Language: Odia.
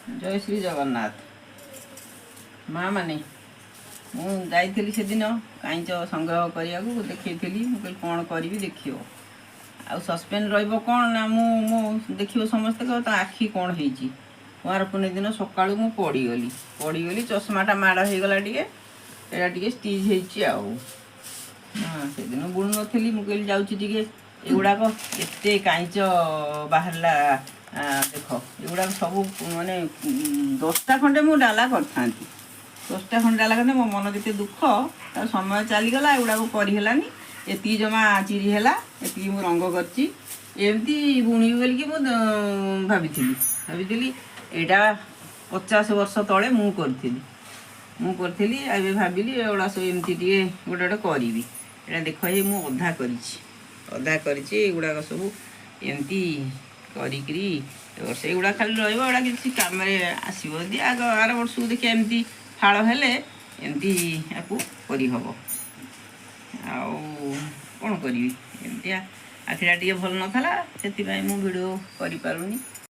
ଜୟ ଶ୍ରୀ ଜଗନ୍ନାଥ। ମା ମାନେ, ମୁଁ ଯାଇଥିଲି ସେଦିନ କାଇଁଚ ସଂଗ୍ରହ କରିବାକୁ। ଦେଖେଇଥିଲି, ମୁଁ କହିଲି କ'ଣ କରିବି ଦେଖିବ। ଆଉ ସସ୍ପେନ୍ସ ରହିବ କ'ଣ ନା ମୁଁ ଦେଖିବ ସମସ୍ତେ କହିବ ତା ଆଖି କ'ଣ ହେଇଛି। କୁଆଁର ପୂର୍ଣ୍ଣିମା ଦିନ ସକାଳୁ ମୁଁ ପଡ଼ିଗଲି। ପଡ଼ିଗଲି, ଚଷମାଟା ମାଡ଼ ହେଇଗଲା ଟିକେ, ଏଇଟା ଟିକେ ଷ୍ଟିଚ୍ ହେଇଛି। ଆଉ ହଁ, ସେଦିନ ବୁଣୁ ନଥିଲି। ମୁଁ କହିଲି ଯାଉଛି ଟିକେ ଏଗୁଡ଼ାକ ଏତେ କାଇଁଚ ବାହାରିଲା। ଦେଖ, ଏଗୁଡ଼ାକ ସବୁ ମାନେ 10ଟା ଖଣ୍ଡେ ମୁଁ ଡାଲା କରିଥାନ୍ତି। 10ଟା ଖଣ୍ଡେ ଡାଲା କରିଥାନ୍ତି। ମୋ ମନ ଯେତେ ଦୁଃଖ, ତାର ସମୟ ଚାଲିଗଲା, ଏଗୁଡ଼ାକ କରିହେଲାନି। ଏତିକି ଜମା ଚିରି ହେଲା, ଏତିକି ମୁଁ ରଙ୍ଗ କରିଛି। ଏମିତି ବୁଣିବି ବୋଲିକି ମୁଁ ଭାବିଥିଲି। ଭାବିଥିଲି ଏଇଟା 50 ବର୍ଷ ତଳେ ମୁଁ କରିଥିଲି। ମୁଁ କରିଥିଲି, ଏବେ ଭାବିଲି ଏଗୁଡ଼ା ସବୁ ଏମିତି ଟିକେ ଗୋଟେ ଗୋଟେ କରିବି। ଏଇଟା ଦେଖ, ଏଇ ମୁଁ ଅଧା କରିଛି, ଅଧା କରିଛି। ଏଗୁଡ଼ାକ ସବୁ ଏମିତି କରିକିରି ଏ ବର୍ଷ ଏଗୁଡ଼ା ଖାଲି ରହିବ। ଏଗୁଡ଼ା କିଛି କାମରେ ଆସିବ ଯଦି ଆଗ ଆର ବର୍ଷକୁ ଦେଖିବା। ଏମିତି ଫାଳ ହେଲେ ଏମିତି ଆକୁ କରିହେବ। ଆଉ କ'ଣ କରିବି? ଏମିତିଆ ଆଖିଟା ଟିକେ ଭଲ ନଥିଲା, ସେଥିପାଇଁ ମୁଁ ଭିଡ଼ିଓ କରିପାରୁନି।